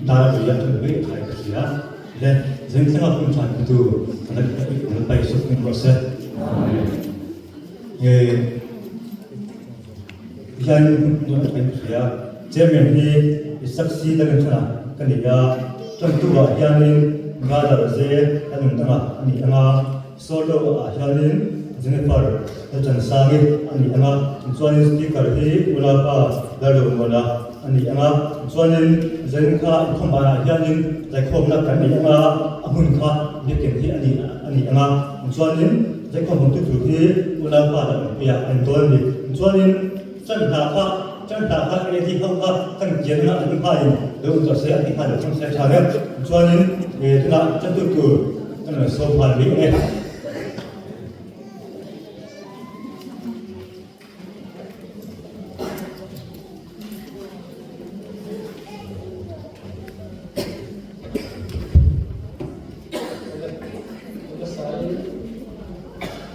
Dar a ri a ṭan mai a thai ka hria. Le zingthleng a hun ṭhan tu kan Lalpa Jesuh hming rawh se. Hian hun nuam a thain ka hria. Chairman hi Isak C. Lalrinchhana ka ni a, ṭantu ah hianin Brother Ze Lalnundanga a ni ang a, Solo ah hianin Jennifer Lalchansangi a ni ang a, chuanin Speaker hi Ulapa Lalromuana a ni ang a, chuanin Zanin kha inkhawm banah hianin zaikhawmna kan nei ang a, a hmun kha biakin hi a ni a ni ang a, chuanin zaikhawm hmangtu tur hi Unaupa Lalawmpuia a ni dawn a ni. Chuanin Chanhla kha Chanhla kha AD ho kha kan kian anga an nghain lo awm tawh se an ti nghal lo thung se a tha hle. Chuanin tunah chantu tur kan rawn sawm nghal rih ang e.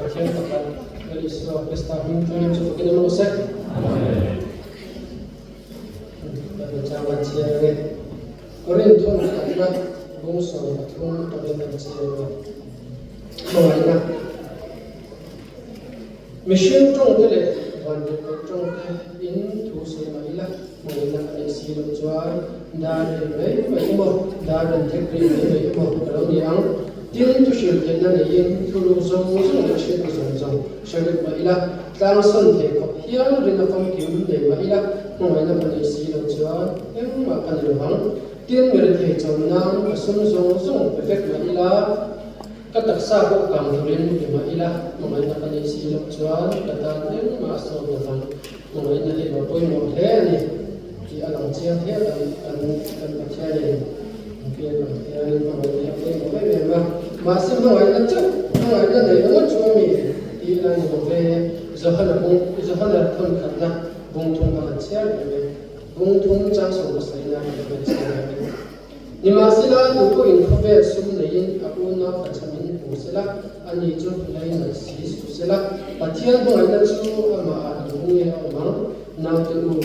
Pathian pakhat Lal Isua Krista hming chuan chu fakin awm rawh se. Bible chang kan chhiar ang e. Korinth thawm khatna bung 13 tawkin kan chhiar ang e. Hmangaihna. Mihring tawngte leh vantirhkoh tawngte in thu sawi mah ila, hmangaihna ka neih si loh chuan dar ri mai mai emaw, dar rawn thek ri mai mai emaw ka lo ni ang. Tin, thu hrilh theihna neiin thuruk zawng zawng leh hriatna zawng zawng hre vek mah ila, tlang sawn thei khawp hial rin a famkim nei mah ila, hmangaihna ka neih si loh chuan engmah ka ni lovang. Tin, mi rethei chawm nan ka sum zawng zawng pe vek mah ila, Ka taksa pawh kang turin ti mah ila, hmangaihna ka neih si loh chuan ka tan engmah a sawt lovang. Hmangaihna hi lo pawimawh hle a ni tih a lang chiang hle a, kan kan Pathianin an pek ang hian hmangaihna hi a pawimawh em em a. Mahse hmangaihna chauh, hmangaihna nei ringawt chu a mi tih la ni lo ve. Johana bung, Johana thawnkhatna bung thum kha kan chhiar reng e. Bung thum chang 70 na kan chhiar reng e. Nimahsela, tu pawhin khawvel sum neiin a unau tlachhamin hmu sela, ani chu lei nat si suh sela, Pathian hmangaihna chu amahah engtin nge a awm ang? Naute u,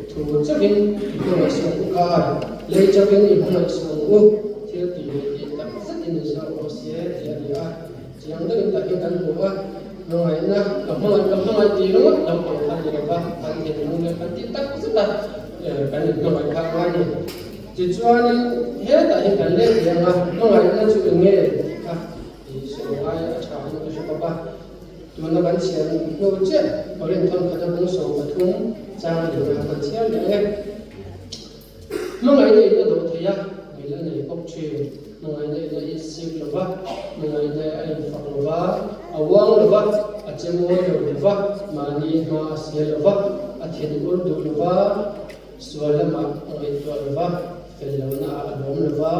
thu chauhin i hmangaih suh u kai, lei chauhin i hmangaih suh ang u, thil tih leh tih tak zetin i zawk rawh se tih a ni a. Chiang deuhin tak hi kan hmu a, hmangaihna ka hmangaih ka hmangaih tih ringawt naupang kha ni lova, kan thinlung leh kan tih tak zeta kan inhmangaih kha a ngai a ni. Tichuanin hetah hi kan let leh ang a, hmangaihna chu eng nge tih kha i sawi ngai a tha in ka hre bawk a. Tuna kan chhiar hnu chiah Korinth thawmkhata bung 13 chang leh nga kan chhiar leh ang e. Hmangaihna in a dawh thei a, mil a nei bawk thin. Hmangaihna in a insik lo va, hmangaihna a infak lo va, a uang lo va, a che mawi lo lo va, mahni hma a sial lo va, a thinur duh lo va, Sual lamah a ngaihtuah lo va, fel lohnaah a lawm lo va,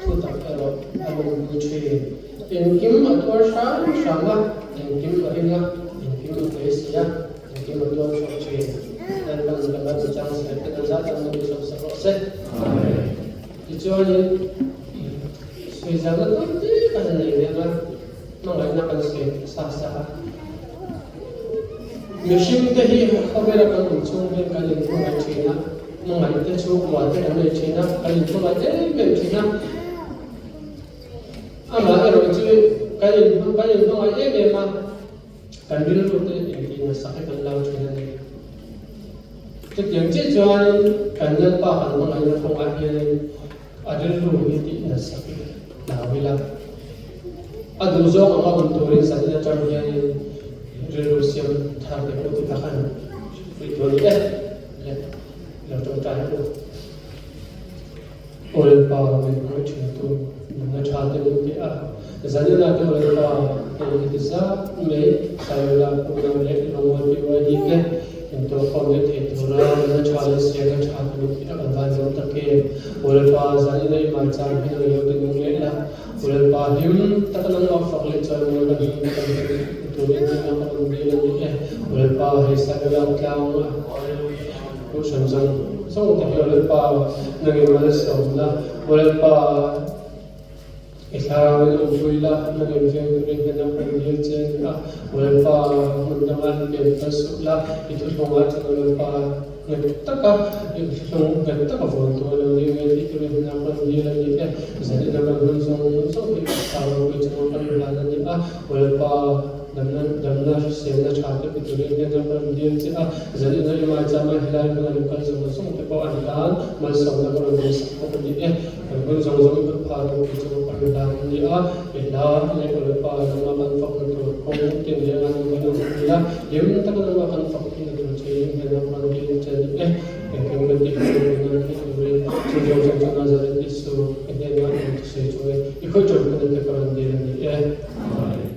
thu tak erawh a lawmpui thin. Engkim a tuar hram hram a, engkim a ring a, engkim a beisei a, engkim a tuar chhuak thin. Lalpan ka Bible chang chhiar te kan zat ang min sawm sak rawh se. Amen. Tichuanin, sawi zauhna tur te kan han nei ve ang a, hmangaihna kan sawi sa sa a. Mihring te hi khawvela kan awm chhung hian kan inhmangaih thin a, hmangaih te chhungkua te kan nei thin a, kan inhmangaih em em thin a. Amah erawh chu kan kan inhmangaih em em a, kan rilru te engtin nasa hi kan lau thin a ni. Chutiang chiah chuan kan Lalpa kan hmangaihna kawngah hianin A rilru hi tih nasa hi hlau ila, a duh zawng anga awm turin zanin atang hianin rilru siam thar te pawh ti tak an fuih tur a ni e, le lo tawngtai ang u. Aw Lalpa, min hmangaih thin tu, nunna tha te min pe a, zanin ah te aw Lalpa, hei heti zat mai Saiola Punam leh Lungmuan PYD te, Intawhkhawm leh theih tura nuna tha leh sialna tha kan in tih a kan van zawm tak em? U Lalpa, zan ina i mai chang hi nang lo ti nung leh la. U Lalpa, hlim taka nangmah fak leh chuan mawi kan hlim na kan hlim turin hlimna ka rawn dil a ni e. U Lalpa, hei Sailulak tlang a Kohhran zawng zawng te hi U Lalpa, nangin malsawmna U Lalpa, I thlarau in awmpui la, nang in veng turin hnen a kan dil che a ni a. Lalpa, hmun danga in pen phal suh la, i thuthlungah chuan Lalpa nghet taka i thuthlung nghet taka vawn tur a lo ni ngei tih turin. mi hna kan dil a ni e. Zanin a kan hun zawng zawng hi Krista ropui chunga kan hlan a ni a, Lalpa damna damna hriselna tha te pe turin hian a rawn dil che a, zanin a imai chama helai hmun a lo kal zawng zawng te pawh an tan malsawmna ka rawn beisak bawk a ni e. Kan hun zawng zawng i kut phah ropui chunga kan hlan a ni a, i hla leh Lalpa lama kan fakna tur kawng tin leh a nung in a awm ila, hlim taka lama kan fak theihna tur che in hian a rawn dil che a ni e. Engkim kan tih chu min an theih turin chu zawng zawng chu Nazareth Isu i hnenah in thusawi chungin i khawih ṭawm khan te ka rawn dil a ni e. Amen.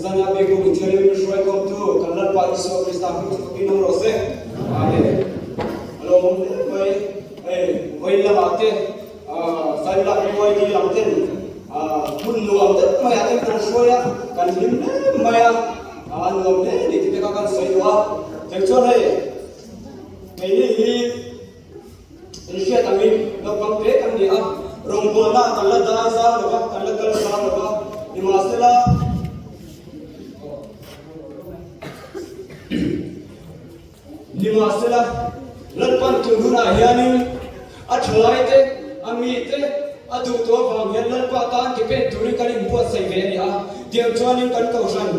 Zana Biakbuk Inthianghlim min hruaikhawmtu kan Lalpa Isua Krista hming chu fakin awm rawh se. Amen. A lawmawm hle mai. Hei vawiin lamah te Sailulak BYD lam ten hmun nuam deuh maiah te kan hruai a, kan hlim hle mai a, a nuam hle ni tih te kha kan sawi duh a. Cheng chuan hei keini hi In hriat angin naupang te kan ni a, rawngbawlna kan la dai zau lo va, kan la kal zau lo va, nimahsela nimahsela Lalpan tun hunah hianin a thalai te, a mi te a duh tawh avang hian Lalpa tan ke pen turin kan inbuatsaih ve a ni a, tiang chuanin kan kohhran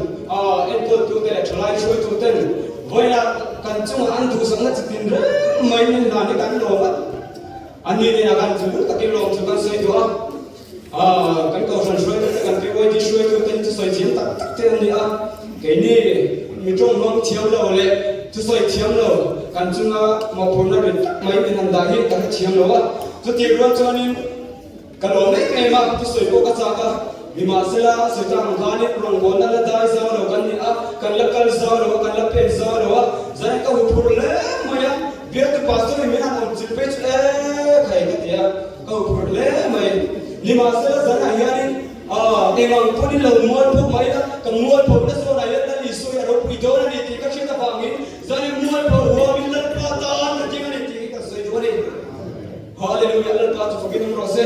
enkawltute leh thalai hruaituten vawiinah kan chungah an duhsakna chi tin reng mai min hlan hi kan lawm a, an ni nena kan chu takin lawm chu kan sawi duh a, kan kohhran hruaitute kan PYD hruaitute hi thusawi thiam tak tak te an ni a, keini mi tawng hmang thiam lo leh thusawi thiam lo kan chunga mawhphurhna rit tak mai min han dah hi kan hrethiam lo a. Chutih rual chuanin ka lawm em em a, thusawi pawh ka chak a, nimahsela a sawi tak ang khanin rawngbawlna la dai zau lo kan ni a, kan la kal zau lo a, kan la pen zau lo a, zanin ka huphurh hle mai a, bialtu pastor in min han awm chilh phei chu e khai ka ti a, ka huphurh hle mai. Nimahsela zanah hianin eng ang pawhin lo mual phawk mai ila, ka mual phawk na zawnah hian Lal Isua hi a ropui dawn a ni tih ka hriat avangin zanin mual phawk huamin Lalpa tan ka ding a ni tih hi ka sawi duh a ni. Hallelujah Lalpa chu fakin awm rawh se.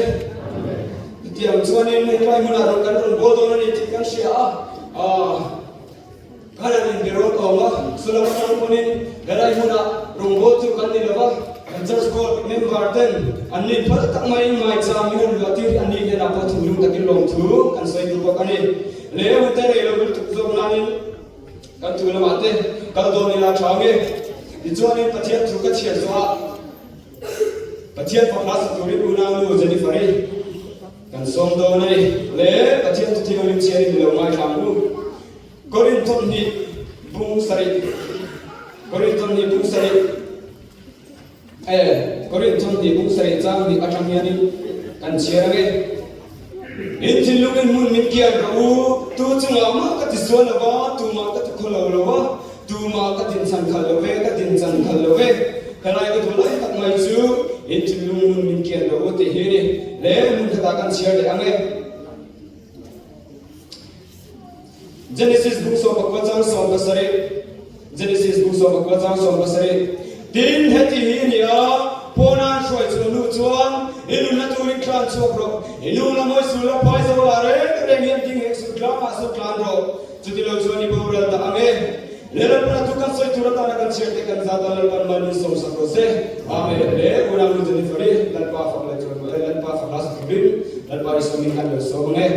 Chutiang chuanin hetlai hmunah rawn kan rawn bawl dawn a ni tih kan hria a, aah khan an inbe rawn awm a, saw lam atang pawhin helai hmunah rawn bawl chu kan ni lo va, kan church board member ten an nin phal tak maiin maicham min rawn luah tir hi an ni hnenah pawh thinlung takin lawmthu kan sawi duh bawk a ni. Le hun te rei lo lutuk zawk nanin kan thu lamah te kal dawn ila tha nge. Tichuanin Pathian thu ka chhiar zawhah Pathian fak hla sa turin unaunu Jennifer-i kan sawm dawn a ni. Le Pathian chu thianghlim chhiarin mi lo ngaithla ang u. Korin thawmhnih bung sarih Korin thawmhnih bung sarih e Korin thawmhnih bung sarih chang hnih atang hianin kan chhiar ang e. In thinlungin hmun min kian rawh u, tu chungah mah ka ti sual lo va, tumah ka ti khaw lo lo va, tumah ka dinchan khalh lo ve, ka dinchan khalh lo ve. Helai ka duh lai tak mai chu in thinlung hmun min kian rawh u tih hi a ni. Le hmun khatah kan chhiar leh ang e. Genesis bung 14 chang 17 Genesis bung 14 chang 17 Tin, heti hi a ni a, Pawnan hruai chu nu chuan i nunna turin tlan chhuak rawh, i nu la mawi sul la phai zo la reng reng hian ding hek suh tlangah sawn tlan rawh, chutilo chuan i boral dah ang e. Lalpan a thu kan sawi tur atana kan chhiar te kan zat a Lalpan mal min sawmsak rawh se. Amen. Le unau nu Jennifer i Lalpa fak leh chuan Lalpa fak hla sa turin Lalpa Isua min kan lo sawm ang e.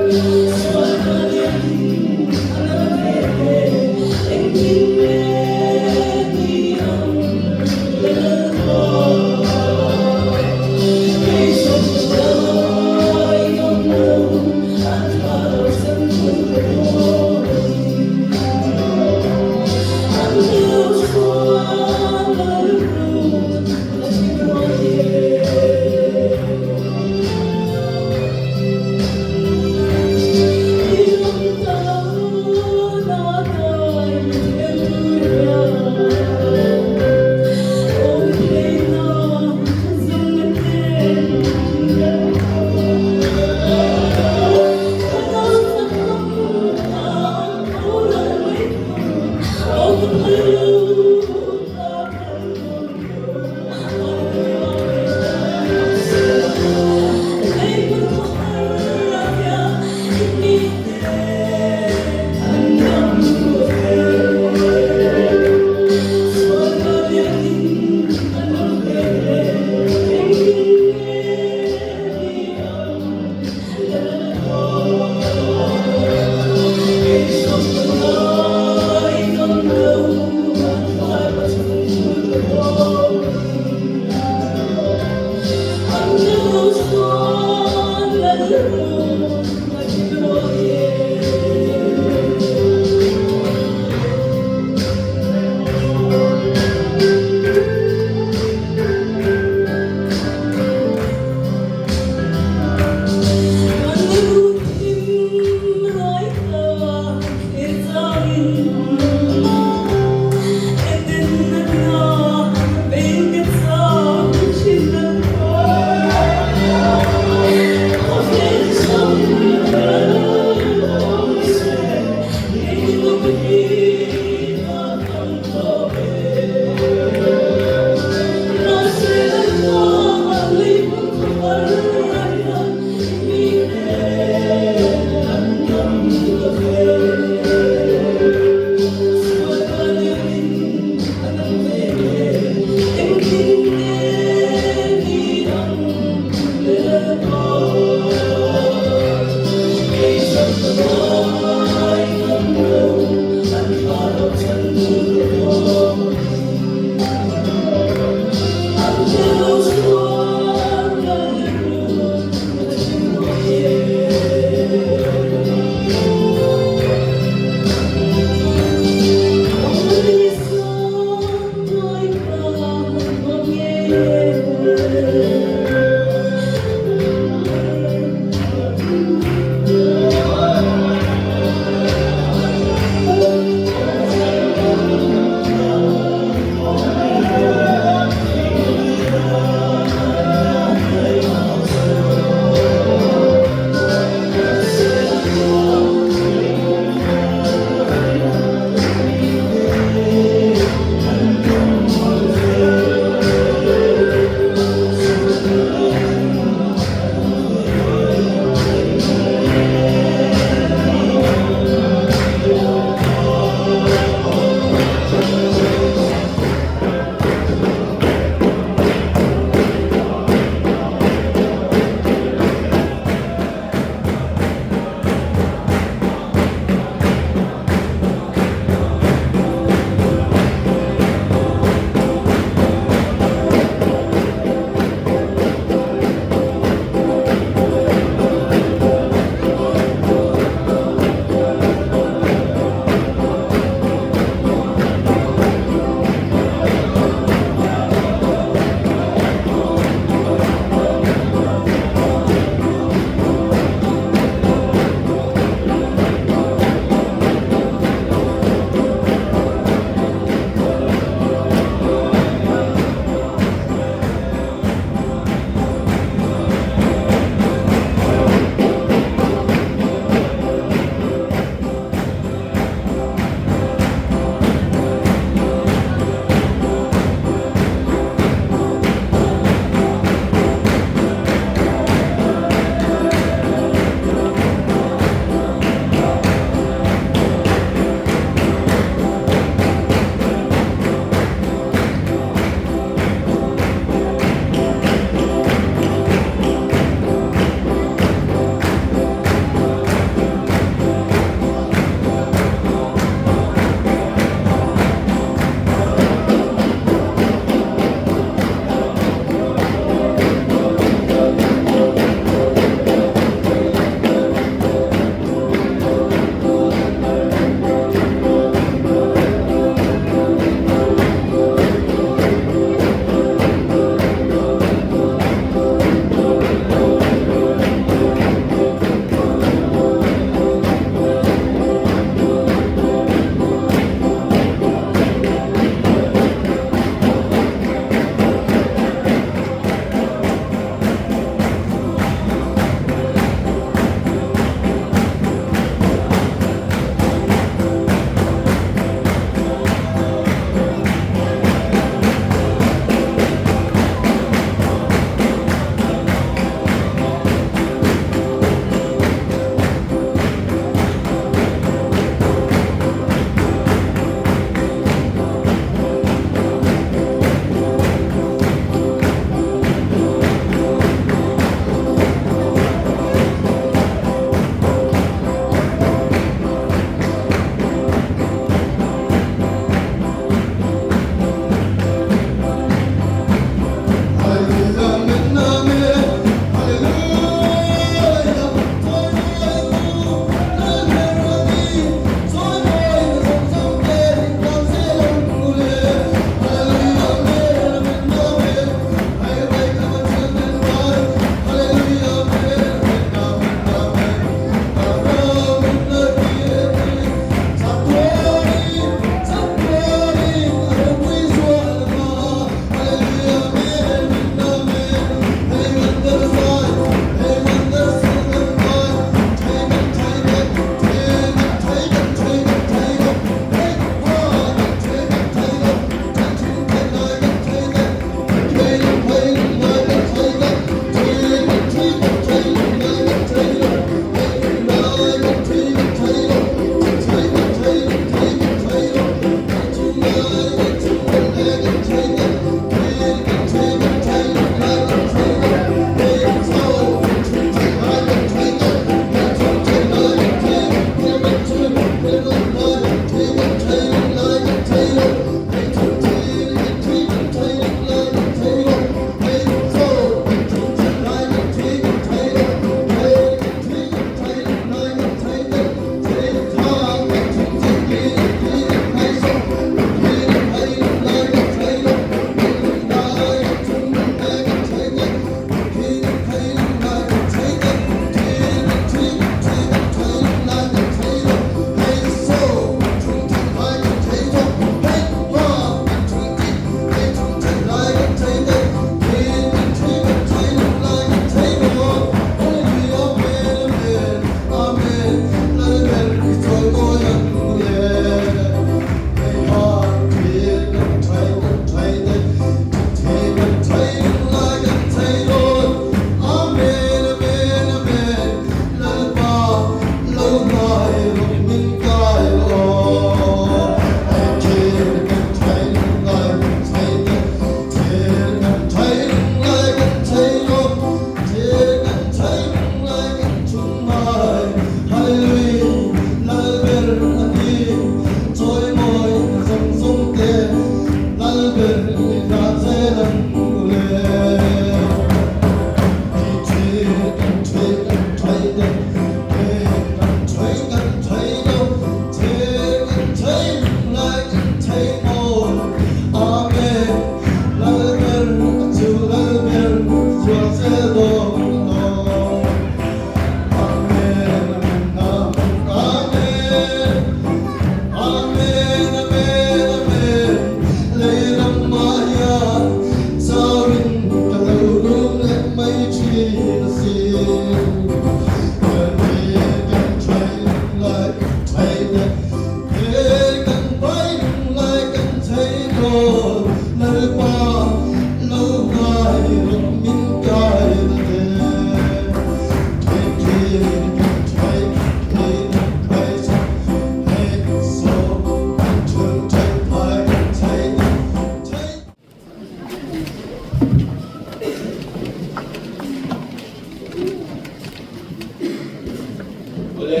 Awle,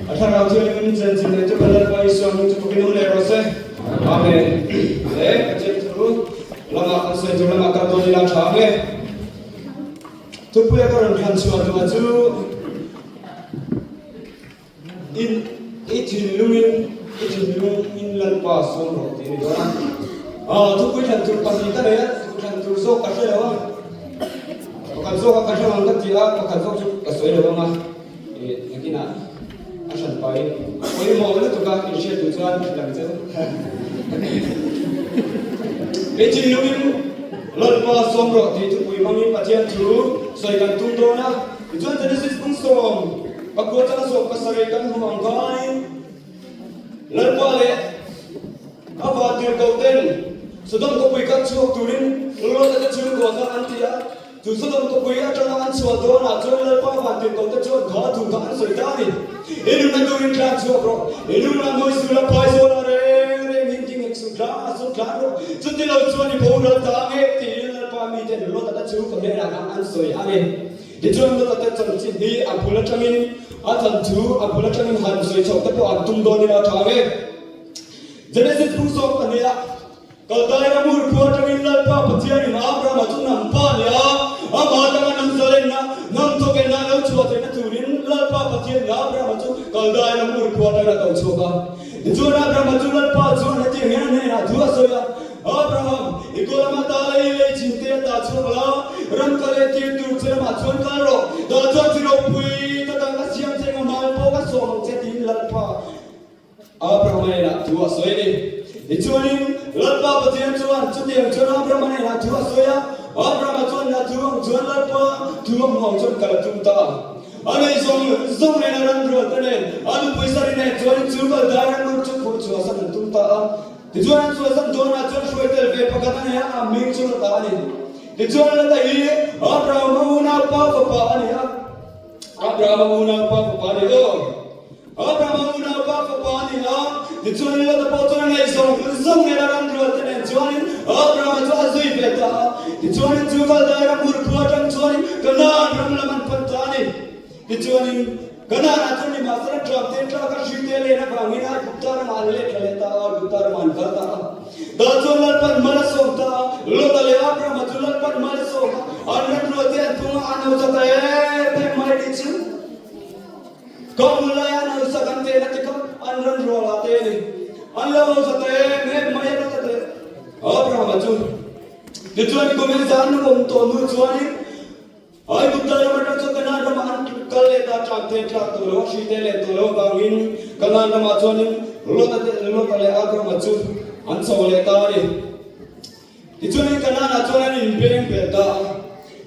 a thlarau thianghlim chanchin leh chu kan Lalpa Isua hming chu fakin awm leh rawh se. Amen. Le, Pathian thu lamah kan sawi tur lamah kal dawn ila tha ang e. Thupuia ka rawn thlan chhuah duh a chu in i thinlungin i thinlungin Lalpa sawm rawh tih a ni dawn a. Ah, thupui thlan tur pahnih ka nei a, thlan tur zawk ka hre lo a. Pakhat zawk a ka hre ang ka ti a, pakhat zawk chu ka sawi lo ang a. Ih, nakinah a hran pahin a pawimawh lutuk a, inhriat duh chuan hrilh ang che u. I thinlungin Lalpa sawm rawh tih thupui hmangin Pathian thu sawi kan tum dawn a. Tichuan Genesis bung sawm pakua changa sawm pasarih kan hmu ang khain Lalpa leh a vantirhkoh ten Sodom khawpui kal chhuak turin Lota te chhungkua kha an ti a. Chu Sodom khawpui atanga an chhuah dawnah chuan Lalpa vantirhkoh te chuan kha thu kha an sawi ta a ni. I nunna turin tlan chhuak rawh, i nunna mawi sul a phai zawl a reng reng in ding hek suh tlang a suh tlan rawh, chuti lo chuan i boral ta ang e tiin Lalpa miten Lota te chu ka hnenah khan an sawi a ni. Tichuan Lota te chanchin hi a bul atangin a chan chu a bul atangin han sawi chhoh te pawh an tum dawn ila tha ang e. Genesis bung sawm pahnih ah Kaldai ramur khua atangin Lalpa Pathianin Abrahama chu hnam pa a ni a, amah atanga hnam zalenna, hnam thawkenna lo chhuah theihna turin Lalpa Pathianin Abrahama chu Kaldai ramur khua atangin a ko chhuak a. Tichuan Abrahama chu Lalpa chuan hetiang hian a hnenah thu a sawi a, Abraham, i kaw lama ta lei lei chin te a ta chhuak la, ram ka leh tir tur che lamah chuan kal rawh, dah chuan chi ropui ka dang ka siam che eng a hmai pawh ka sawm ang che tiin Lalpa Abrahama hnenah thu a sawi a ni. Tichuanin, Lalpa Pathian chuan chutiang chuan Abrahama hnenah thu a sawi a, Abrahama chuan na thu ang chuan Lalpa thu a hmuh ang chuan kal a tum ta a. A nei zawng zawng nen a ran rual te nen, a nupui sari nen chuanin chu kal dai ran ur chu khuh chhuahsan an tum ta a. Tichuan an chhuahsan dawnah chuan hruai tel ve pakhat a nei a, a hming chu Lota a ni. Tichuan Lota hi Abrahama unaupa fapa a ni a, Abrahama unaupa fapa a ni aw. Abrahama unaupa fapa a ni a, tichuan Lota pawh chuan a ngaihzawng zawng nen a ram rual te nen chuanin Abrahama chu a zui ve ta a. Tichuanin chu Kaldai ram hur khua atang chuanin Kanaan ram lam an pan ta a ni. Tichuanin Kanaan-ah chuan nimahsela tlak te tlak a hri te len avangin Aigupta ramah an let thla leh ta a, Aigupta ramah an kal ta a. Tah chuan Lalpan mal a sawm ta a, Lota leh Abrahama chu Lalpan mal a sawm a, an ram rual te an phung a, an hausa ta em em mai tih chu. Ka hmu lai an hausa kan teh na tikha an rawn rual ah te a ni. An lo hausa ta em em mai a Lota leh Abrahama chu. Tichuan kumin zan an awm tawh hnu chuanin Aigupta ram atang chuan Kanaan ramah an kal leh ta tlak te tlak tawh lo a hri te leh tawh lo avangin Kanaan ramah chuanin Lota te Lota leh Abrahama chu an chho leh ta a ni. Tichuan Kanaan-ah chuan an inbeng belh ta a.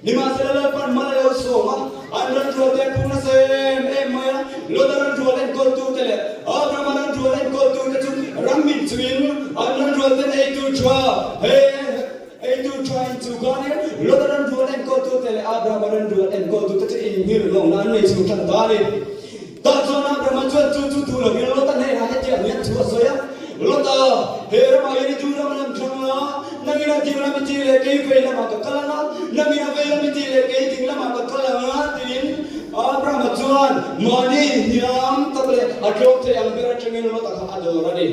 Nimahsela Lalpan mal a lo sawm a, an ranrual te an phung nasa em em mai a. Lota ranrual enkawltute leh Abrahama ranrual enkawltute chu ram min chungin an ranrual ten ei tur tha he ei tur tha in chu khanin Lota ranrual enkawltute leh Abrahama ranrual enkawltute chu inhmir lawngna an nei chhung tan ta a ni. Tah chuan Abrahama chuan chu chu duh lovin Lota hnenah hetiang hian thu a sawi a, Lota, he ramah hian i duh ram lam thlang la, nangin a ding lam i tih leh kei vei lamah ka kal ang a, nangin a vei lam i tih leh kei ding lamah ka kal ang a, tiin Abrahama chuan mahni hniam tak leh a tlawm thei ang ber atangin Lota kha a dawr a ni.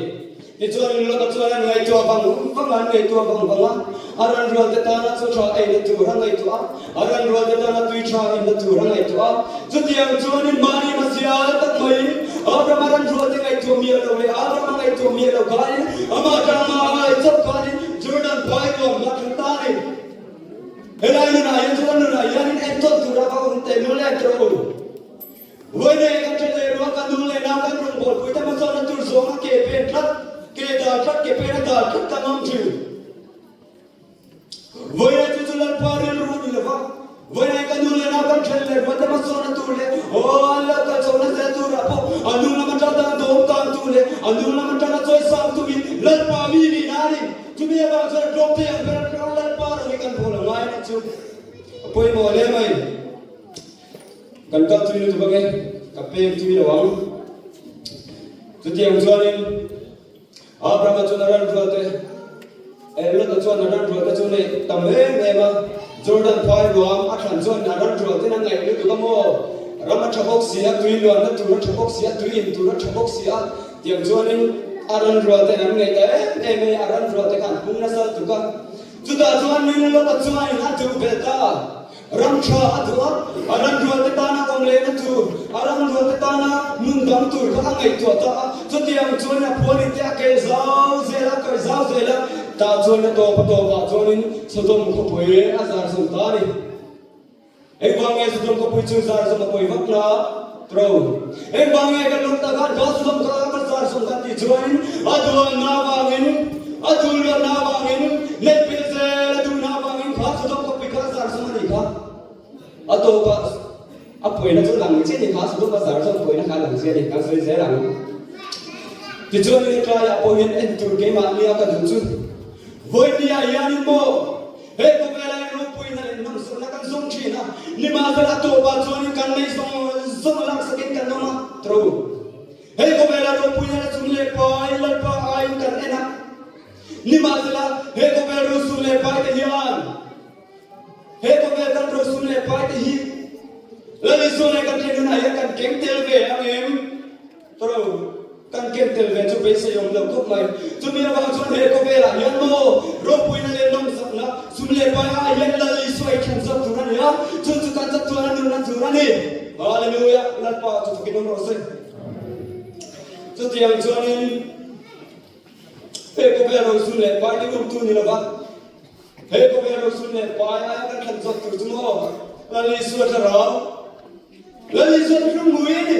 Tichuan Lota chuan an ngaihtuah vang vang a, an ngaihtuah vang vang a, a ran rualte tana chaw tha eina tur a ngaihtuah a, a ran rualte tana tui tha inna tur a ngaihtuah a. Chutiang chuanin mahni hmasial tak maiin Abrahama ran rualte ngaihtuah miah lo leh Abrahama ngaihtuah miah lo khanin amah tangma a ngai chauh khanin Jordan phai ruam hma thlang ta a ni. Helai nunah hian chuan nunah hianin entawn tura va awm teh lul em tawh u. Vawiin kan ṭhen leh rual kan nu leh nau kan rawngbawlpui te hmasawnna tur zawnga ke pen tlat, ke dal tlat, ke pen a dal tlat kan awm ṭhin. Vawiin chu chu Lalpa rilru a ni lova, vawiin kan nu leh nau kan ṭhen leh rual te hmasawnna tur leh aw an lo kal chhohna zel turah pawh a nu lam aṭang tan dawm kang tu leh a nu lam aṭanga chawi sang tumin Lalpa mi nihna a ni. Chumi avang chuan a tlawm thei ang ber aṭang Lalpa rawng hi kan bawl a ngai a nih chu a pawimawh hle mai. Kan kal tui lutuk ange, ka peng tui lo ang. Chutiang chuanin Abrahama chuan a ran rualte, eh Lota chuan a ran rualte chu nei tam em em a, Jordan phai ruam a thlan chuan a ran rualten a ngaih lutuk a maw? Ram a tha bawk si a, tui luanna tur a tha bawk si a, tui in tur a tha bawk si a, tiang chuanin a ran rualten an ngaih ta em em e, a ran rualte kha an pung nasa lutuk a. Chutah chuan min Lota chuanin a duh belh ta a. Ram tha a duh a, a ram rualte tana awm lehna tur, a ram rualte tana hmun dang tur kha a ngaihtuah ta a. Chutiang chuan a puanin te a keh zau zel a, a kaih zau zel a, tah chuan a tawp a tawpah chuanin Sodom khawpui a zar zawm ta a ni. Engvang nge Sodom khawpui chu zar zawm a pawi vak na? Tro. Engvang nge kan lawm tak a, ka Sodom kha ka zar zawm kan tih chuanin a duanna avangin, a duhluatna avangin, neih pil zel a duhna avangin kha Sodom khawpui kha a zar zawm a nih kha. A tawpah a pawina chu lang chiah a ni kha, Sodom a zar zawm pawina kha a lang chiah a ni, kan sawi zel ang. Tichuanin hetlaiah pawh hian en tur keimah nia ka duh chu, Vawinia hianin maw He khawvela hi ropuina leh hnamsakna kan zawng thin a, nimahsela a tawpah chuanin kan nei zawng zawng laksakin kan awm a, tro. He khawvela ropuina la chung leh pai Lalpa aiin kan en a, nimahsela he khawvel rosum leh pai te hian he khawvel kan rosum leh pai te hi Lal Isua leh kan ṭhen hunah hian kan keng tel ve ang em? Tro. Kan ken tel ve chu beisei awm lo khawp mai. Chumi avang chuan he khawvelah hian maw ropuina leh nawmsakna, sum leh pai ah hian Lal Isua i thlan zawk tur a ni a, chu chu kan chatuan a nunna tur a ni. Hallelujah! Lalpa chu fakin awm rawh se. Chutiang chuanin he khawvel ro sum leh pai te umtu ni lova, he khawvel ro sum leh pai aia kan thlan zawk tur chu maw Lal Isua thlarau, Lal Isua chu lungmui a ni.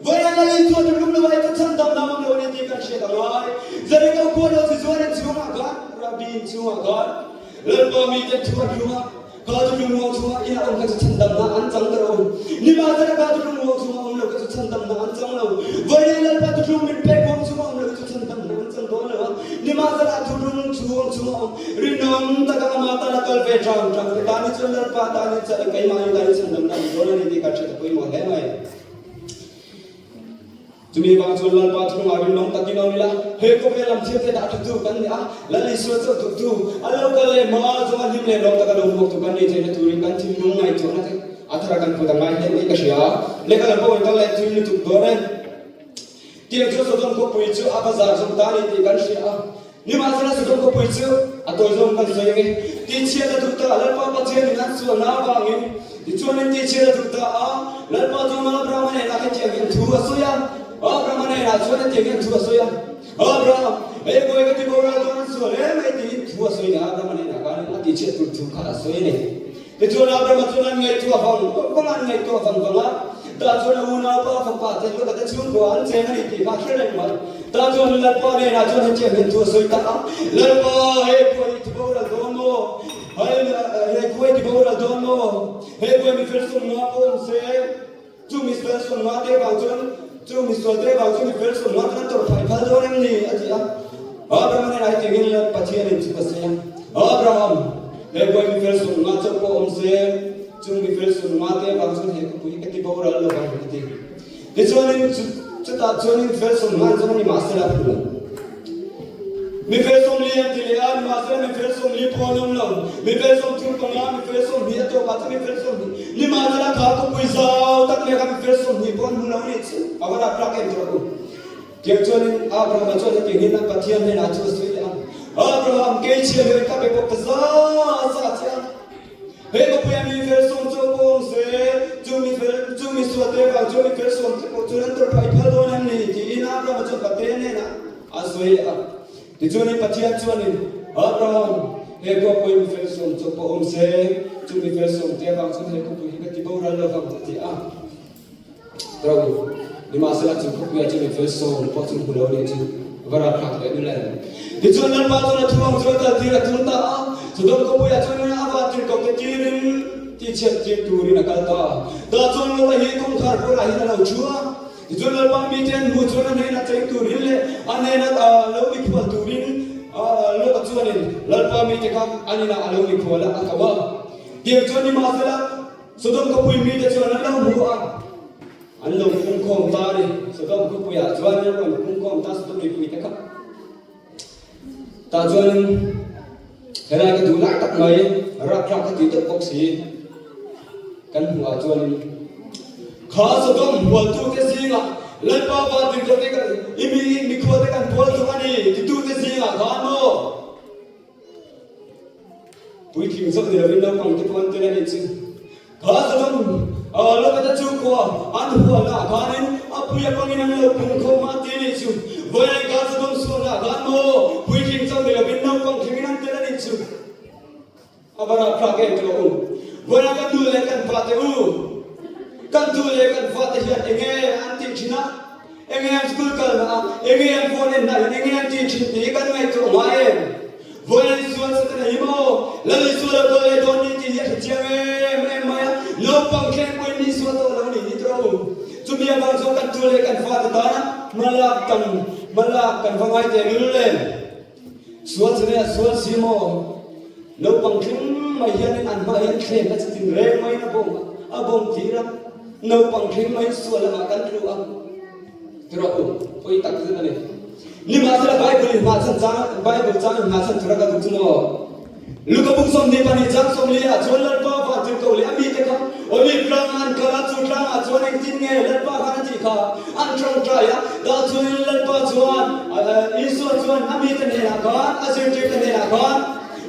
Vawiin Lal Isua chu lung lo ai chu chhan dam lam ang lo a ni tih kan hriat a ngai. Jericho khua lo chi chuan in chhungah khan, Rabbi in chhungah khan, Lalpa miten thu an hlum a, kha chu lungmuang chhungah ina awm kha chu chhan damna an chang ta rawh u. Nimahsela kha chu lungmuang chhungah awm lo kha chu chhan damna an chang lo. Vawiin Lalpa thuthlung min pek huang chhungah awm lo kha chu chhan damna an chang dawn lo a. Nimahsela a thuthlung chhung chhungah awm Rinawm taka ama tana kal ve ṭang ṭang te tan hi chuan Lalpa tan hi chuan keimahni tan hi chhandamna an dawn a ni tih kan hriat a pawimawh hle mai. Chumi vang chuan Lalpa thurungah rinawm takin awm ila, he khawvel lam thiamte dah ṭhatu kan ni a, Lal Isua chauh duhtu, a lo kal leh hma zawnga hlim leh lawm taka lo hmuak tu kan ni theihna turin kan thinlung ngaihtuahna te a thara kan put a ngai hle mai ka hria. Lehkha lam pawh kan kal leh tui lutuk dawn e. Tiang chu Sodom khawpui chu a va zar zawm ta a ni tih kan hria a. Nimahsela Sodom khawpui chu a tawi zawng kan sawi ange. Tihchhiat a duh ta a, Lalpa Pathianin an sualna avangin. Tichuanin tihchhiat a duh ta a, Lalpa chuan Abrahama hnenah hetiang hian thu a sawi a, Abrahama hnenah chuan hetiang hian thu a sawi a, Abraham, hei kawi ka ti boral dawn an sual hle mai tiin thu a sawi leh a, Abrahama hnenah khanin a tihchhiat tur thu kha a sawi a ni. Tichuan Abrahama chuan an ngaihtuah vang vang a, an ngaihtuah vang vang a, tah chuan a unaupa fapa te Lota te chhungkua an cheng a ni tih kha a hre reng mai. Tah chuan Lalpa hnenah chuan hetiang hian thu a sawi ta a, Lalpa, hei khuai i ti boral dawn maw? Hei, hei khuai i ti boral dawn maw? Hei khuai mi fel sawm nga pawh awm se, chu mi fel sawm nga te vang chuan, chu mi sual te vang chuan mi fel sawm nga chuan an tawrh phai phal dawn em ni? a ti a. Abrahama hnenah hetiang hian Pathianin chu ka sawi a, Abraham, he khuai mi fel sawm nga chauh pawh awm se, chung mi fel sawm nga te vang chuan he khawpui ka ti boral lo vang, a ti. Tichuanin chutah chuanin fel 50 zawng ni mahsela a phu lo. Mi fel 40 an ti leh a, nimahsela mi fel 40 pawh an awm lo. Mi fel 35, mi fel 20 a tawpah chuan mi fel 20. Nimahsela kha khawpui zau tak mai kha mi fel 20 pawh an hmu lo a nih chu. A va rapthlak em tawh u. Tiang chuanin Abrahama chuan hetiang hian a Pathian hnenah chu a sawi leh a, Abraham, kei chhiar hian ka be bawk ta za za che a. He khawpuia mi fel sawm chu pawh awm se, chu mi fel, chu mi sualte vang chuan mi fel sawmte pawh chuan an tawrh phah i phal dawn em ni? tiin Abrahama chuan Pathian hnenah a sawi leh a. Tichuanin Pathian chuanin, Abraham, he khawpui mi fel sawm chu pawh awm se, chu mi fel sawmte vang chuan he khawpui hi ka ti boral lo vang, a ti a. Ro, nimahsela chu khawpuia chu mi fel sawm pawh chu hmu lo nih chu va rapthlak leh nul em. Tichuan Lalpa chuan a thu ang chuan kal tir a tum ta a, Sodom khawpuiah chuan a van tirhkohte tirin tihchhiat tir turin a kal ta a. Tah chuan Lota hi kawngkhar bulah hian a lo thu a, tichuan Lalpa mite an hmuh chuan a hnenah cheng turin leh a hnena lo mikhual turin Lota chuanin Lalpa mite kha an inah a lo mikhual a, a ko a. Tiang chuan nimahsela, Sodom khawpui mite chuan an lo hmu a, an lo pungkhawm ta a ni. Sodom khawpuiah chuan an rawn pungkhawm ta Sodom mipuite kha. Tah chuanin helai ka duh lai tak mai rapthlak ka ti deuh bawk si kan hmuhah chuanin kha Sodom hualtute zingah Lalpa vantirhkohte kan i mi mikhualte kan pual thung a ni titute zingah khan maw Puitling zawk ni lovin naupang te pawh an tel a nih chu. Kha Sodom Lota te chhungkua an hualnaah khanin a pui apangin an lo pung khawm a ti a nih chu. Vawiin kha Sodom sualnaah khan maw puitling chauh ni lovin naupang thlengin an tel a nih chu. A va rapthlak em tawh u. Vawiin kan nu leh kan pa te u, kan tu leh kan fate hian enge an tih thin a? Enge an school kalna a, enge an phone en na in enge an tih thin tih hi kan ngaihtuah ngai em? Vawiin Isua Satan a hi maw? Lal Isua lo kal leh dawn ni tih hi a hre chiang em em mai a, naupang thleng pawhin ni Isua tawh lo nih hi tawh u. Chumi avang chuan kan tu leh kan fate tana hmalak kan hmalak kan va ngai teh lul em? Sual chane a sual si maw? Naupang thleng mai hianin an hmaah hian thlem a chitin reng maiin a bawm a bawm tir a. Naupang thleng mai sual lamah kan tlu a, tirawh u, pawi tak zet a ni. Nimahsela Bible in hnahchhan chang, Bible chang in hnahchhan tura ka duh chu maw? Luka buk 22 chang 40 ah chuan Lalpa vantirhkoh leh a mite kha Olive tlangah an kal a, chu tlangah chuan engtin nge Lalpa khan a tih kha an tawngtai a, tah chuanin Lalpa chuan Isua chuan a mite hnenah khan, a zirtirte hnenah khan,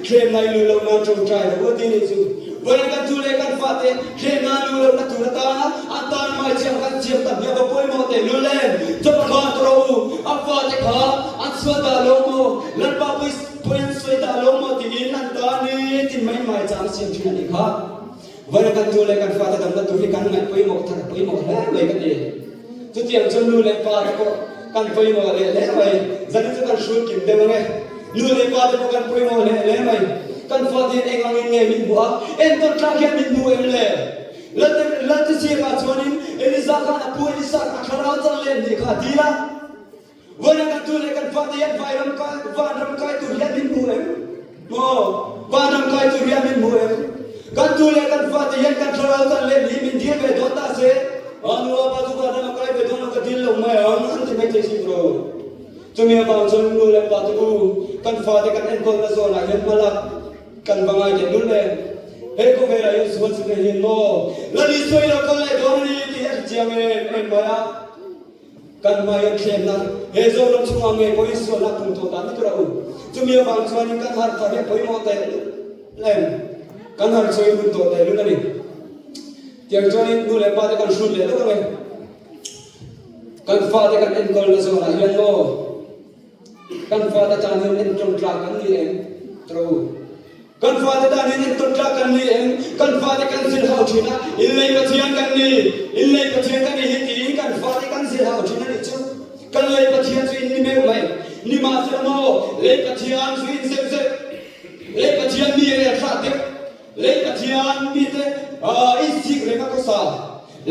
Thlem ngai lu lo nan tawngtai lo u ti nih chu. Vawiin kan tu leh kan fate thlem nan lu lo na tur atana an tan mai chiang kan chiam tam hi a va pawimawh teh lul em. Chawpa khan ka rawh u, a fate kha an sual dah lo maw, Lalpa pawi an sawi dah lo maw tiin an tan ni tin mai mai chang a siam thin a nih kha. Vawiin kan tu leh kan fate damna tur hi kan ngaih pawimawh thar pawimawh hle mai ka ti. Chutiang chuan nu leh pa te pawh kan pawimawh leh hle mai. Zanin chu kan hrul kim deuh ange. Nu leh pa te pawh kan pawimawh leh hle mai. Kan fate hian eng angin nge min hmuh a, entawn tlak hian min hmu em le? Lalte Lalte siakah chuanin Eliza khan a pu Elisa kha a thlarau chang leh nih kha a dil a. Vawiin kan tu leh kan fate hian vairam kai vanram kai tur hian min hmu em? Maw? Vanram kai tur hian min hmu em? Kan tu leh kan fate hian kan thlarau chan leh ni min dil ve dawn ta se, a nu a pa chu vanram a kai ve dawn lo ka dil lo mai ang an ti mai thei si bro. Chumi avang chuan nu leh pa te u kan fate kan enkawlna zawnah hian hmalak kan va ngai teh lul em? He khawvelah hian sual chhunah hian maw Lal Isua i lo kal leh dawn a ni tih a hrechiang em em mai a. Kan hmai an thlemna he Zoram chhungah ngei pawhin sualna a pung tawh dan ni tur a um. Chumi avang chuanin kan harh thar hi a pawimawh teh lem. Kan harh chhuahin hun tawh teh lul a ni. Tiang chuanin nu leh pa te kan hrut leh deuh ang e. Kan fate kan enkawlna zawnah hian maw kan fate tan hian entawn tlak kan ni em? Tro. Kan fate tan hian entawn tlak kan ni em? Kan fate kan zir hau thin a, inlei Pathian kan ni, inlei Pathian kan ni hi tiin kan fate kan zir hau thin a nih chu. Kan lei Pathian chu in ni meuh mai. Nimahsela maw, lei Pathian chu in zeuh zeuh, lei Pathian mi rel hrat deuh, lei Pathian mite in sik reng a khawsa,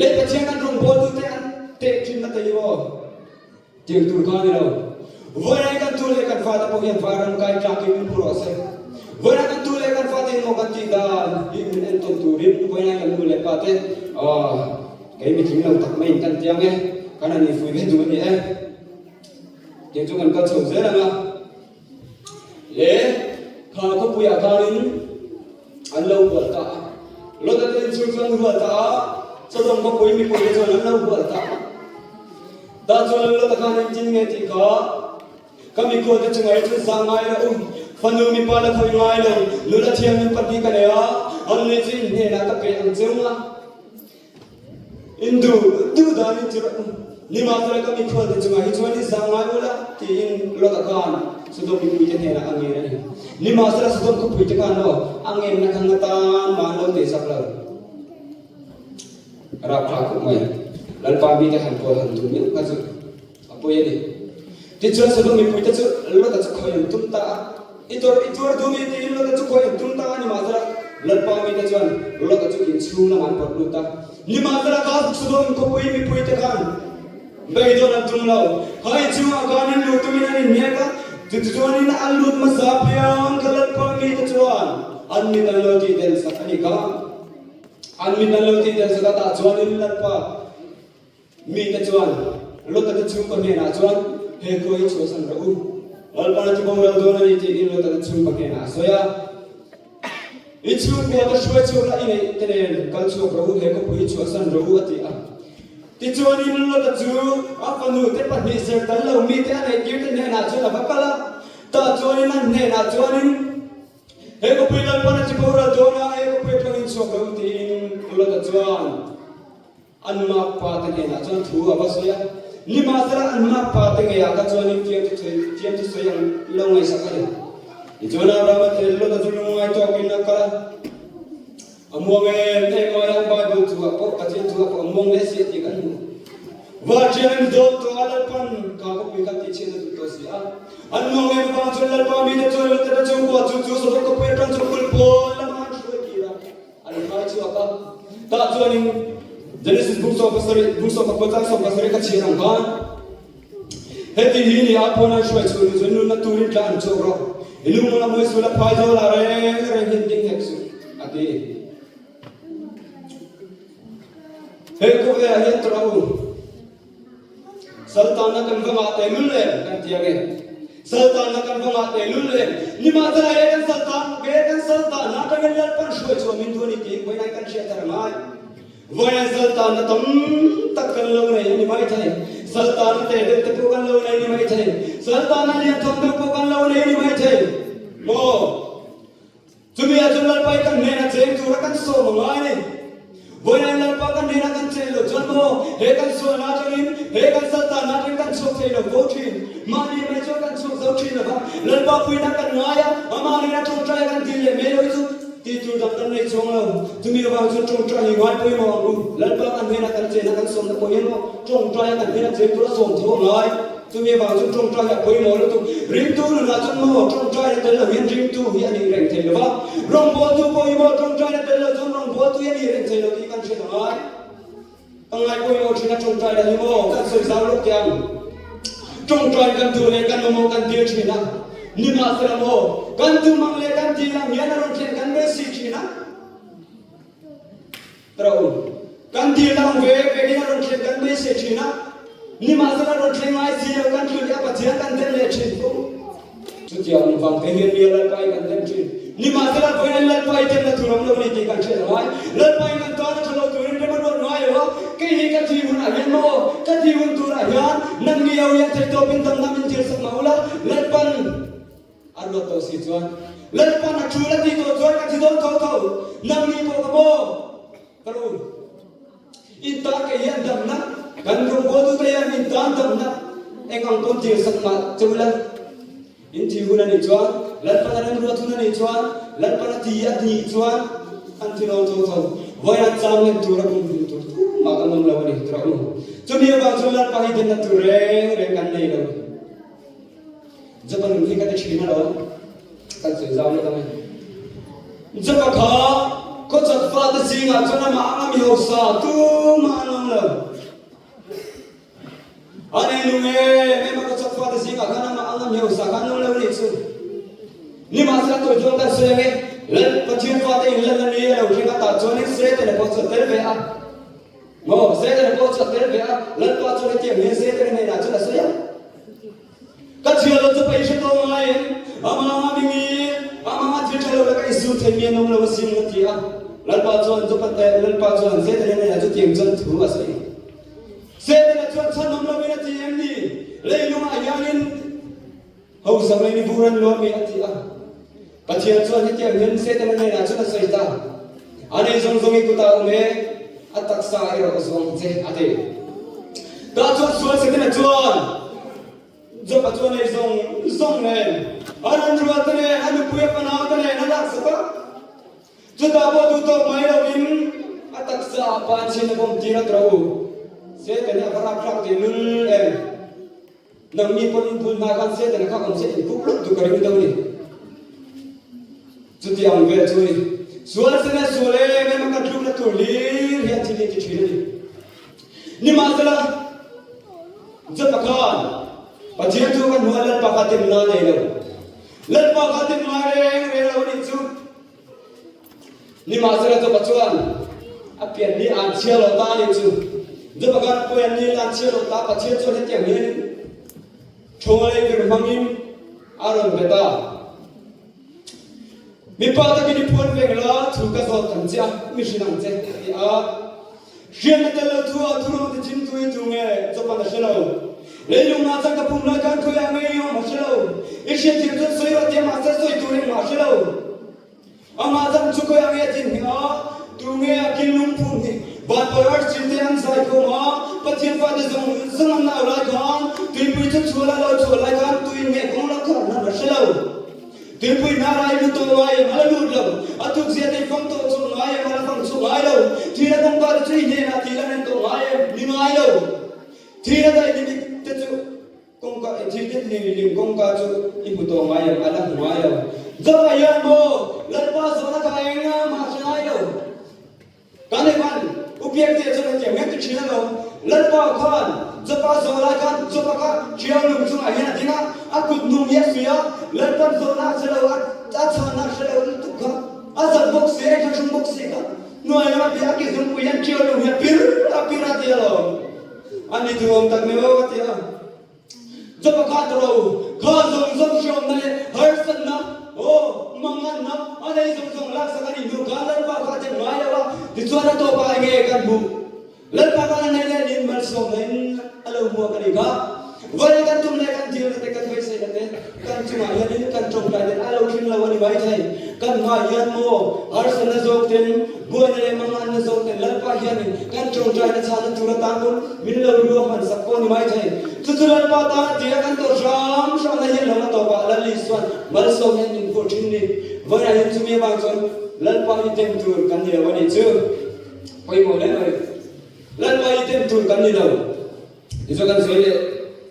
lei Pathian kan rawngbawltute an teh thin na te hi maw. Tiang tur kha a ni lo. Vawiin kan tu leh kan fate pawh hian vairam kai tlakin min hmu rawh se. Vawiin kan tu leh kan fate in maw kan tih dan hi min entawn turin vawiin kan nu leh pa te kei mitling lo tak maiin kan tiang e, kan han infui ve duh a ni e. Tiang chu kan kal chho zel ang a. Le kha khawpuiah khanin an lo hual ta a. Lota te inchhung chu an hual ta a, Sodom khawpui mipuite chuan an lo hual ta a. Tah chuan Lota khan engtin nge tih kha ka mikhual te chungah hi chuan zah ngai lo u. Fanu mipa la khawi ngai lo, nula thianghlim pahnih ka nei a, anni chu in hnenah ka pe ang cheu nga. In duh duh danin chu rawh u. Nimahsela ka mikhual te chungah hi chuan i zah ngai ula tiin Lota khan Sodom mipuite hnenah a ngen a ni. Nimahsela Sodom khawpuite khan aw a ngenna kha ngatan mah an lo teh sak lo. Rapthlak khawp mai. Lalpa mite han kawl han tum miah kha chu a pawi a ni. Tichuan Sodom mipuite chu Lota chu khawi an tum ta a. I tawrh i tuar duh mi tiin Lota chu khawi an tum ta a, nimahsela Lalpa mite chuan Lota chu inchhung lamah an pawt lut a. Nimahsela kha Sodom khawpui mipuite khan beidawn an tum lo. Kha inchhungah khan in luh tumin an inhnek a, chutichuanin an lut hmasa piang kha Lalpa mite chuan an mit an lo tih sak a ni kha. An mit an lo tih sak a, tah chuanin Lalpa Mite chuan Lota te chhungkaw hnenah chuan, He khua hi chhuahsan rawh u, Lalpan a ti boral dawn a ni tiin Lota te chhungkaw hnenah a sawi a. I chhungkua te hruai chhuak la i neih te nen kal chhuak rawh u, he khawpui hi chhuahsan rawh u a ti a. Tichuanin Lota chu a fanu te pahnih ser tal lo mite a neih tir te hnenah chuan a va kal a, tah chuanin an hnenah chuanin, He khawpui Lalpan a ti boral dawn a, he khawpui atangin chhuak rawh u tiin Lota chuan An makpa te hnenah chuan thu a va sawi a, nimahsela an makpa te ngeiah kha chuanin fiamthu sawi ang lo ngaihsak a ni. Tichuan Abrahama thil Lota chu lungngai tawkin a kal a, a muang em em mai a, Bible thuah pawh Pathian thuah pawh a muang hle si a tih kan hmu. Vartian an dawn tawh a, Lalpan ka khawpui kha tihchhiat a duh tawh si a. An muang em avang chuan Lalpa mite chuan Lota te chhungkua chu chu Sodom khawpui atang chuan kulhpawn lamah an hruai kir a. An khai chhuak a, tah chuanin Genesis bung 17, bung 14 chang 17 ka chhiar ang khan, Heti hi ni a pawn an hruai chhuah nu chuan nunna turin tla an chhuak rawh, i lungmawla mawi sul a phai zawl ah reng reng hian ding hek suh, a ti. He khawvelah hian tawrh u. Saltanna kan va ngah tehlul em kan ti ange. Saltanna kan va ngah tehlul em. Nimahsela he kan saltan he kan saltanna atangin Lalpan hruai chhuah min duh a ni tih vawiin kan hriat thar angai. Vawiin saltanna tam tak kan lo nei a ni maithei. Saltanna te deuh te pawh kan lo nei a ni maithei. Saltanna lian tham deuh pawh kan lo nei a ni maithei. Maw? Chumi ah chuan Lalpa i kan hnenah cheng tura kan sawm a ngai a ni. Vawiin Lalpa kan hnenah kan chen loh chuan maw he kan sualna atangin, he kan saltanna atangin kan chhuak thei lo fo thin. Mahni mai chuan kan chhuak zo thin lo va, Lalpa puina kan ngai a, amah hnena tawngtai a kan dil leh mai lo hi chu tih tur dang kan nei chuang lo. Chumi avang chuan tawngtai hi ngai pawimawh ang u. Lalpa kan hnenah kan chen a kan sawmna pawh hian maw tawngtai a kan hnenah cheng tura sawm tho a ngai. Chumi avang chuan ṭawngṭai hi a pawimawh lutuk. Ringtu nunah chuan maw ṭawngṭaina tel lo hian ringtu hi a nih reng thei lo va, rawngbawltu pawh hi maw ṭawngṭaina tel lo chuan rawngbawltu hi a nih reng thei lo tih kan hriat a ngai. Ka ngai pawimawh ṭhin a ṭawngṭaina hi maw kan sawi zau lawk teh ang. Ṭawngṭai kan duh leh kan mamawh kan dil ṭhin a, nimahsela maw kan tum ang leh kan dil ang hian a rawn thlen kan beisei ṭhin a. Ro, kan dil dang ve vekin a rawn thleng kan beisei thin a, nimahsela rawn thleng ngai si lo kan thil hi a Pathian kan dem leh thin fo. Chutiang ang vang te hian mi a Lalpa hi kan dem thin. Nimahsela vawiin Lalpa hi demna tur awm lo a ni tih kan hriat a ngai. Lalpa hi kan tan a tha lo turin rem a ruat ngai lo a, kei hi ka thi hunah hian maw ka thi hun turah hian nangni ho hian theihtawpin damna min thilsak mah ula, Lalpan, A ruat tawh si chuan Lalpan a ṭul a tih tawh chuan ka thi dawn tho tho. Nangni pawh ka maw? Ka ru. In tan kei hian damna, kan rawngbawltute hian in tan damna eng ang pawn tir sak mah che ula. In thi hun a nih chuan, Lalpan a remruat hun a nih chuan, Lalpan a ti a nih chuan an thi dawn tho tho. Vawiin an chang len tur a kum hmuh tur tumah kan awm lo a ni, tura u. Chumi avang chuan Lalpa hi denna tur reng reng kan nei lo. Japan hi ka ti thin alawm. Kan sawi zau lawk ange. Japa kha khawchak fate zingah chuan amah anga mi hausa tumah an awm lo. A nei nung em em a khawchak fate zingah khan amah anga mi hausa kha an awm lo nih chu. Nimahsela tawih chuan kan sawi ange. Lal Pathian fate in lalna ni a lo thleng a tah chuanin Setana pawh chu a tel ve a. Maw Setana pawh chu a tel ve a, Lalpa chuan hetiang hian Setana hnenah chuan a sawi a, Ka thial lo chu pa i hre tawh ngai em? Amanga mingi, amanga thil tha lo laka i sur thei mi an awm lo asin a ti a. Lalpa chuan Lalpa chuan Setana hnenah chutiang chuan thu a sawi. Setana. chuan chhan awm lovin a ti em ni? Leilungah hianin hausa mai ni vur an luan mi a ti a. Pathian chuan hetiang hian Setana hnenah chuan a sawi ta, A nei zawng zawng i kutah awm e, a taksa erawh zawng che, a ti. Tah chuan sual Setana chuan Job-a chu a nei zawng zawng nen, a ranrual te nen, a nupui a fanau te nen a laksak a. Chutah pawh duh tawk mai lovin a taksa ah pan chhin a bawm tir a tro. Satan hi a va rapthlak teh lul em? Nangni pawn in bul hna khan Satan a khak awm se in kuk lawk duh ka ring deuh ni. Chuti ang vel chu ni. Sual sen a sual em em a ka tlukna tur hlir hian thil hi ti thin a ni. Nimahsela, Job-a khan Pathian chu kan hnuai Lalpa kha demna a nei lo. Lalpa kha dem ngai reng reng lo a nih chu. Nimahsela Job-a chuan a pian ni an chhia lo ta a nih chu. Job-a khan a pian ni an chhia lo ta, Pathian chuan hetiang hian thawngalei vir hmangin a rawn be ta. Mipa takin i phuan veng la, thu ka zawt ang che a, mi hrilh ang che, a ti a. Hriatna tel lo thu ah thuruang te chim tu hi tu nge? Job-a'n a hre lo. Leilung ah chan ka pum lai khan khawiah nge i awm a hre lo. I hriatthiam chuan sawi rawh tia mahse sawi tur engmah a hre lo. Amah chan chu khawiah nge a din hnih a, tu nge a kil lungphum hnih? Van pawi arsi te an zai khawm a, Pathian fate zawng zawng an au lai khan, tuipui chu chhuah la lo chhuah lai khan tuin nge kawng lo kharh hlan a hre lo. Tuipui hnar ai lut tawh ngai em? A la lut lo. A tukzia te i fang tawh chhuak ngai em? A la fang chhuak ngai lo. Thil a kawngka te chu i hnenah thil a nen tawh ngai em? Ni ngai lo. Thil a daih ni dik te chu kawngka thil te ni lim kawngka chu i hmu tawh ngai em? A la hmu ngai lo. Job-a hian maw Lalpa zawhna kha eng a mah hre ngai lo. Kan Evan, U Piangtea chuan hetiang hian ti thin a lo. Lalpa khan Jopa zawh lai khan Jopa kha ṭiau lung chungah hian a ding a, a kut nung hi a suih a, Lalpan zawhna a hre lo, a chhanna a hre lo lutuk kha, a zak bawk si, a inthlahrung bawk si kha, hnuai lama bia a ki zungpui hian ṭiau lung hi a pir a pir a ti a lo. A ni duhawm tak mai aw a ti a. Jopa kha ta ro, kha zawng zawng hriawmna leh harsatna, aw, manganna a nei zawng zawng laksak a nih hnu khan Lalpa kha a chet ngai lo a, tichuan a tawpah eng nge kan hmuh? Lalpa khan a nei leh niin malsawmna in a lo hmuak a nih kha. Vawlei kan tum leh kan dilna te kan beiseina te kan chungah hianin kan tawngtai ten a lo thleng lo a ni maithei. Kan hmai hian maw harsatna zawk ten Buaina leh manganna zawk ten Lalpa hianin kan tawngtaina chhana tur atan pawn min lo ruah hman sak pawh a ni maithei. Chu chu Lalpa tan a tia kan tawrh hram hramna hian lo a tawpah Lal Isua'n malsawm hian min phuah thin ni. Vawiinah hian chumi avang chuan Lalpa hi dem tur kan ni lo a nih chu. Pawimawh hle mai. Lalpa hi dem tur kan ni lo. Ni chu kan sawi leh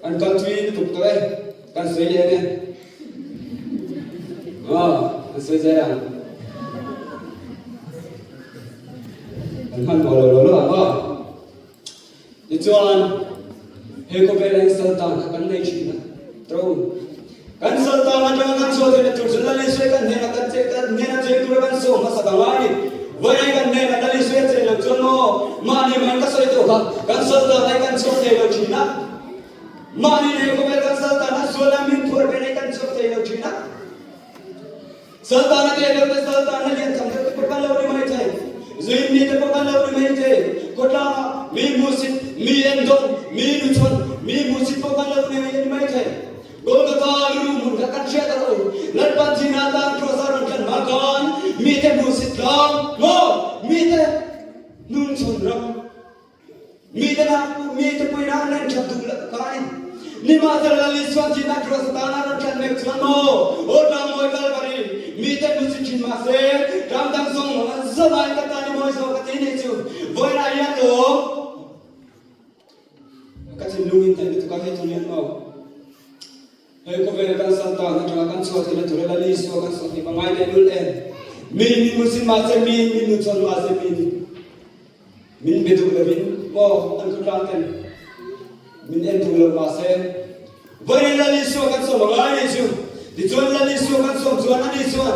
an kal thui lutuk tawh e. Kan sawi leh ang e. Aw, kan sawi zel ang. Kan hman tawh lo lo lo ang aw. Tichuan, he khawvel ah hian saltan kha kan nei thin a. Tro. Kan saltan atanga kan chhuah theihna tur chu Lal Isua kan hnenah kan che kan hnena cheng tura kan sawm hmasak a ngai ni. Vawiin kan hnenah Lal Isua chen loh chuan maw mahni mahin ka sawi tawh kha kan saltan ai kan chhuak thei lo thin a. Mahni nei khawvel kan saltan a sual a min phuar ve nei kan chhuak thei lo thin a. Saltan a teh deuh te saltan a lian tham deuh te pawh kan lo ni mai thei. Zuin mi te pawh kan lo ni mai thei. Khawtlangah mi hmuhsit, mi endawn, mi nuchhawn, mi hmuhsit pawh kan lo ni mai thei. Golgotha luruh hmun kha kan hriat a lo. Lalpan thihna atan Kraws a rawn tlan hma khan mite hmuhsit tlang maw? Mite hnungchhawn ram. Mite na mite puina an en that duh loh kha a ni. Nimahsela Lal Isua'n thihna Kraws atana rawn tlan mek chuan maw? Aw tlangmawi Kalvari, mite hmuhsit thin mahse ram dang zawng zawngah in ka tan i mawi zawk a ti nih chu. Vawiinah hian lawm. Ka thinlung in theih lutuk a hei thun hian maw hei khawvel kan sal tan atanga kan chhuah theihna tura Lal Isua kan sawi theih pangai teh lul em? Mi in min musin mahse mi in min nuchhawn mahse mi in min be duh lovin maw an khawtlang ten min en duh lo mahse Vawiin Lal Isua kan sawm a ngai nih chu. Tichuan Lal Isua kan sawm chuan ani chuan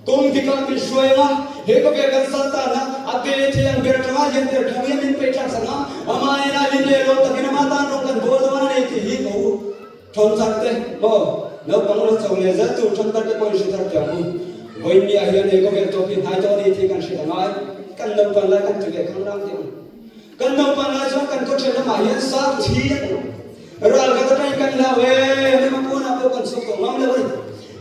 kawng dikah min hruai ang a, he khawvel kan sal tana a pe thei ang ber atanga lian ber thlang hian min peih thlak sak a, amah ena hlim leh lawm takin ama tan rawng kan bawl dawn a ni tih hi ka u thawn thar te maw naupang lo cho leh zel tur thawn thar te pawhin hre thar teh ang u. Vawiin mi ah hian he khawvel tawp hi hnai tawh a ni tih kan hriat a ngai. Kan naupang lai kan ti leh khanglang teh ang. Kan naupan lai chuan kan kawthren lamah hian sang thi an awm. Ral khat atangin kan hlau e, hema pawnah pawh kan chhuak tawh ngam lo a ni.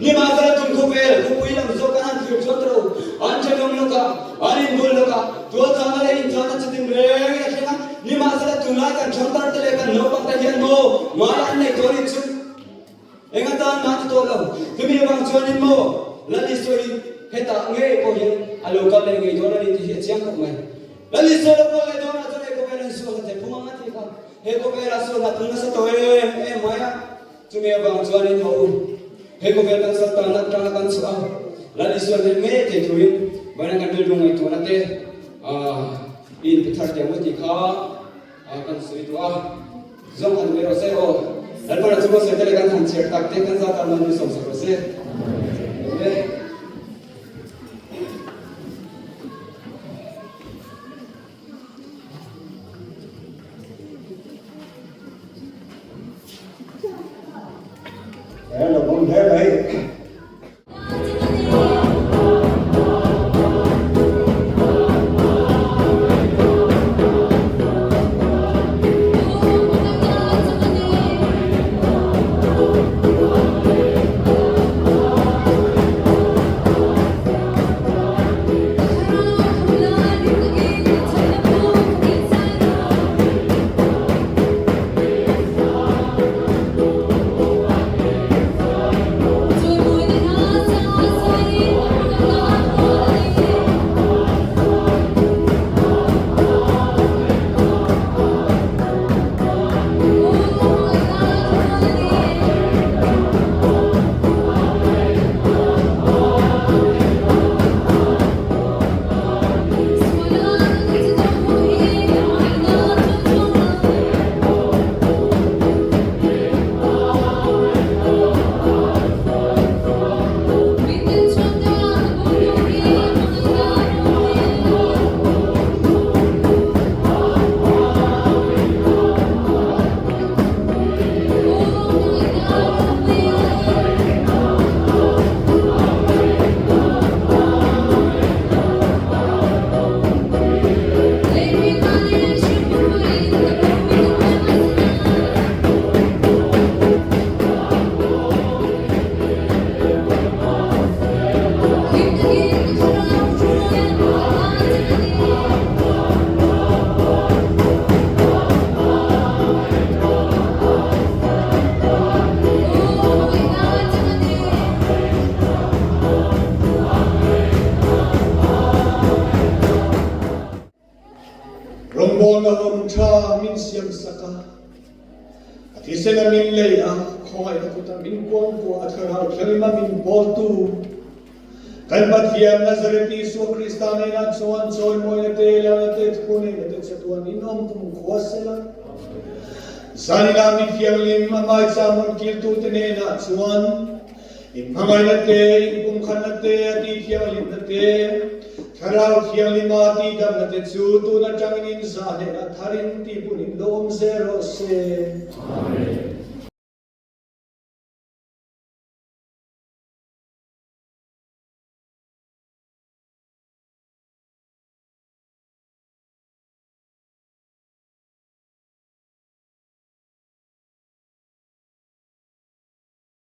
Nimahsela tum khawvel, khawpui lam zawk kan han thlir chuan tawh lo. An thenawm lawkah, an inbul lawkah, tualchahna leh inchahna chitin rengin a thleng a. Nimahsela tunlai kan thangtharte leh kan naupangte hian maw ngai an nei tawh a nih chu. Eng atan mah ti tawh lo. Chumi avang chuanin maw Lal Isua hi hetah ngei pawh hian a lo kal leh ngei dawn a ni tih hi a chiang khawp mai. Lal Isua lo kal leh dawnah chuan he khawvel an sual hna phung ang a ti kha. He khawvela sual hna phung nasa tawh em em mai a. Chumi avang chuanin haw u, he khawvel kan sal tanna atanga kan chhuah a, Lal Isua hnen ngei thei turin vawiin kan rilru ngaihtuahna te i inpe thar teh ang u tih kha kan sawi duh a. Zawng han ve rawh se aw. Lalpana chu Mose te leh kan han chhiar tak te kan zat ah man min sawmsak rawh se. Amen. Hello, bom hle mai. Rawngbawlna hun tha min siam sak a, a thisen a min lei a, khawngaihna kutah min kuangkuah a, Thlarau Thianghlim a min bawltu kan Pathian Nazareth Isua Krista hnenah chuan chawimawina te, lalna te, thuneihna te chatuan in awm kumkhua sela. Zanina mi thianghlim a ngaichang rawn kiltute hnenah chuan In hmangaihna te, in pumkhatna te, a tihthianghlimna te, Thlarau Thianghlima tihdamna te chu tun atangin in zahhnehna tharin tihpun in lo awm zel rawh se. Amen.